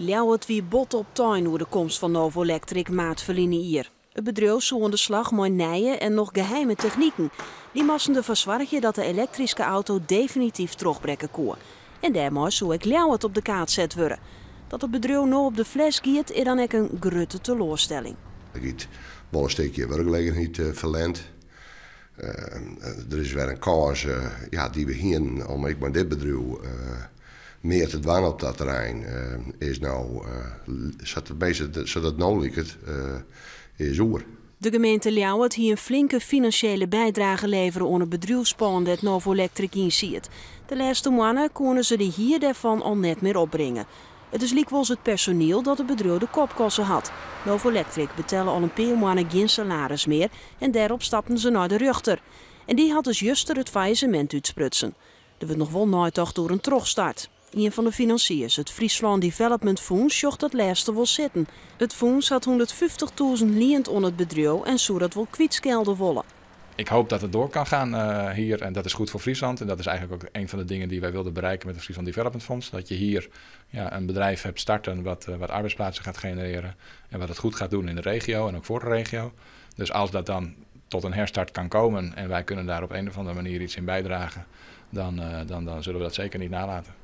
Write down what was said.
Ljouwert wie bot optein oer de komst fan Novolectric maart ferline jier. It bedriuw soe oan de slach mei nije en noch geheime techniken. Dy moasten derfoar soargje dat de elektryske auto definityf trochbrekke koe. En dêrmei soe ek Ljouwert op de kaart set wurde. Dat it bedriuw no op de fles giet, is dan ek in grutte teloarstelling. Der giet wol in stikje wurkgelegenheid ferlern. Der is wer in kâns, ja, dy't we hienen om ek mei dit bedriuw mear te dwaan op dat terrein, is no, sa't it no liket, is oer. De gemeente Ljouwert hie in flinke finansjele bydrage levere oan it bedriuwspân dêr't Novolectric yn siet. De lêste moanne koene se de hier dêrfan al net mear opbringe. It is lykwols it personiel dat it bedriuw de kop koste hat. Novolectric betelle al in pear moanne gjin salaris mear en dêrop stapten se nei de rjochter. En dy hat dus juster it fallisemint útsprutsen. Der wurdt noch wol neitocht oer in trochstart. Ien fan de finansiers, it Fryslân Development Fûns, sjocht dat lêste wol sitten. It fûns hat 150.000 liend oan it bedriuw en soe dat wol kwytskelde wolle. Ik hoop dat het door kan gaan hier en dat is goed voor Friesland. En dat is eigenlijk ook een van de dingen die wij wilden bereiken met het Friesland Development Fonds. Dat je hier, ja, een bedrijf hebt starten wat arbeidsplaatsen gaat genereren en wat het goed gaat doen in de regio en ook voor de regio. Dus als dat dan tot een herstart kan komen en wij kunnen daar op een of andere manier iets in bijdragen, dan zullen we dat zeker niet nalaten.